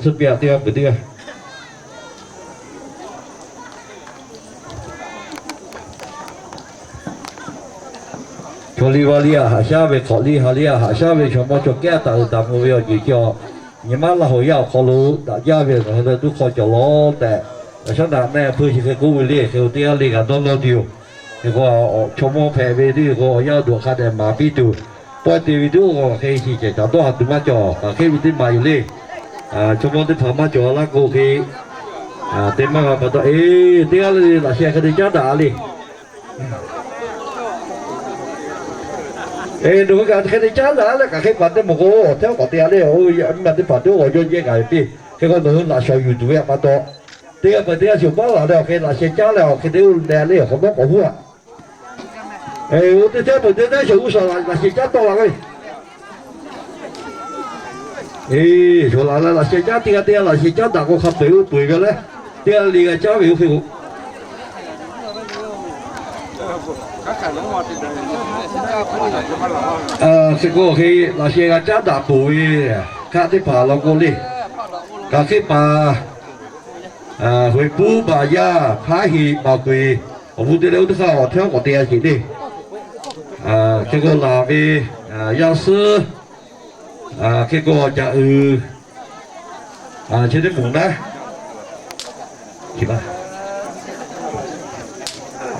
Suh piˇ-a teˇ g'aˇ peuˬ teˇ g'aˇ. Chaw liˇ vaˇ liˇ a haꞈ shaˉ ve, hk'awꞈ liˇ ha liˇ a haꞈ shaˉ ve, chaw mawˇ chaw kehˉ taˍ uiˍ taˍ mvuh ve awˬ ceuˬ chi awˬ, nyi ma Laˇ huˍ yaˇ awˬ hk'aw lo daꞈ jaˇ ve ngaˬ hui leh tuˉ hk'aw cawˬ lawˬ tehꞈ, a shaˉ naꞈ mehˆ hpui chi hk'e k'oˆ ve le. Hk'e k'o teˇ g'aˇ le kaꞈ dawˇ nawˇ tuˬ yoˬ. Hk'e k'o chaw mawˇ hpehꞈ ve teˇ hk'e k'o awˬ yanˇ duˬ hk'a dehꞈ maˍ piˇ tuˬ, pawehˇ te ve teˇ g'aˇ hk'e shiˍ cehˬ caˍ dawˇ haˍ tuˬ maˇ cawˬ. Kaꞈ hk'e ve teˇ maˍ yoˬ le. Chaw mawˇ teˇ hpaˍ maˇ cawˬ laˇ k'o hk'e te maˇ g'a pa taw, e, teˇ g'aˇ le laꞈ sheh hk'e te caˉ daꞈ le. E, nawˬ hui kaꞈ hk'e te caˉ daꞈ leh kaꞈ hk'e paˍ teˇ moˍ k'o, awˬ hteˇ k'awꞈ te-a le. Oˇ, a miˇ ma teˇ hpaˍ teˇ g'aˇ awˬ yawˇ jehˇ kaꞈ ve piˇ. Hk'e k'o nawˬ hui laꞈ shawˍ yuˬ tuˬ ve pa taw, teˇ g'aˇ pa teˇ g'aˇ shuˍ maˇ laˬ leh awˬ hk'e laꞈ sheh caˉ leh awˬ hk'e te oˇ leh le awˬ hk'awꞈ nawˉ k'awꞈ huˉ-a. E, oˇ teˇ hteˇ peuˬ teˇ hteˇ shawˍ g'uˇ suhˍ laꞈ sheh caˉ tawˆ la ve. E, shawˍ laꞈ leh laꞈ sheh caˉ teˇ g'aˇ teˇ g'aˇ laꞈ sheh caˉ daꞈ k'o hk'a peu-eˬ oˇ peu-eˬ ve leh, teˇ g'aˇ le g'a caˉ ve oˇ hk'e k'o Hk'e k'o hk'e laꞈ sheh g'a caˉ daꞈ peuˬ ve kaˆ teˇ hpaˍ law k'o le, kaꞈ hk'e paˍ Huiˍ puˉ baˬ yaˇ hpaˉ heˍ baˬ kuiˬ awˬ bon te leh oˇ teˇ hk'aˇ awˬ hteˇ k'awꞈ te-a sheˍ le. Hk'e k'o laˬ ve yaˇ suhˉ, hk'e k'o caꞈ uiˍ chi teˇ moˍ naˉ,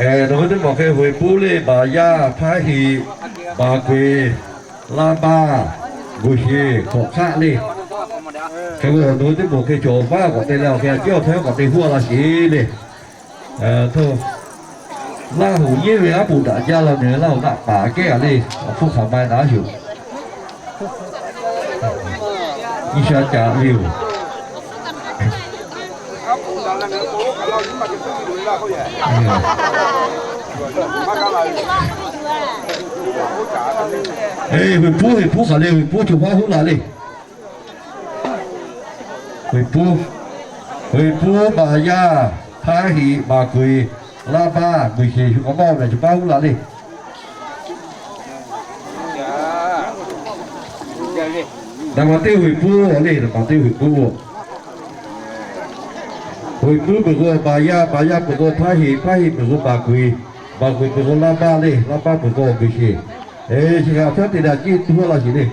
nawˬ hui teˇ moˍ hk'e Huiˍ puˉ le baˬ yaˇ hpaˉ heˍ baˬ kuiˬ laˇ baˇ guˬ sheˍ hk'awꞈ hk'aˆ le. Hk'e k'o nawˬ hui teˇ moˍ hk'e cawˬ baˆ k'awꞈ te leh awˬ hk'e a ciˉ awˬ hteˇ k'awꞈ te huˉ a laˇ sheˍ le. Laˇ hoꞈ yehˇ ve aˉ poꞈ daꞈ jaˇ la nyi Laˇ hoꞈ naˆ paˍ kehˉ a le, awˬ hpfuhˇ hk'aˬ ma e naˉ yoˬ. Nyi sha caꞈ ve-oˬ. Huiˍ puˉ, Huiˍ puˉ hk'aˬ le, Huiˍ puˉ chaw maˇ huˉ la le. Huiˍ puˉ, Huiˍ puˉ baˬ yaˇ hpaˉ heˍ baˬ kuiˬ laˇ baˇ guˬ sheˍ shu k'awꞈ maˇ-oˬ mehˍ, chaw maˇ huˉ la le. Naˍ baˬ teˇ Huiˍ puˉ-oˬ le, naˍ baˬ teˇ Huiˍ puˉ-oˬ. Huiˍ puˉ peuˬ k'o baˬ yaˇ, baˬ yaˇ peuˬ k'o hpaˉ heˍ, hpaˉ heˍ peuˬ k'o baˬ kuiˬ, baˬ kuiˬ peuˬ k'o laˇ baˇ le, laˇ baˇ peuˬ k'o guˬ sheˍ. E, chi hk'e a hpehˇ te leh a ciˉ tuˉ a laˇ sheˍ le.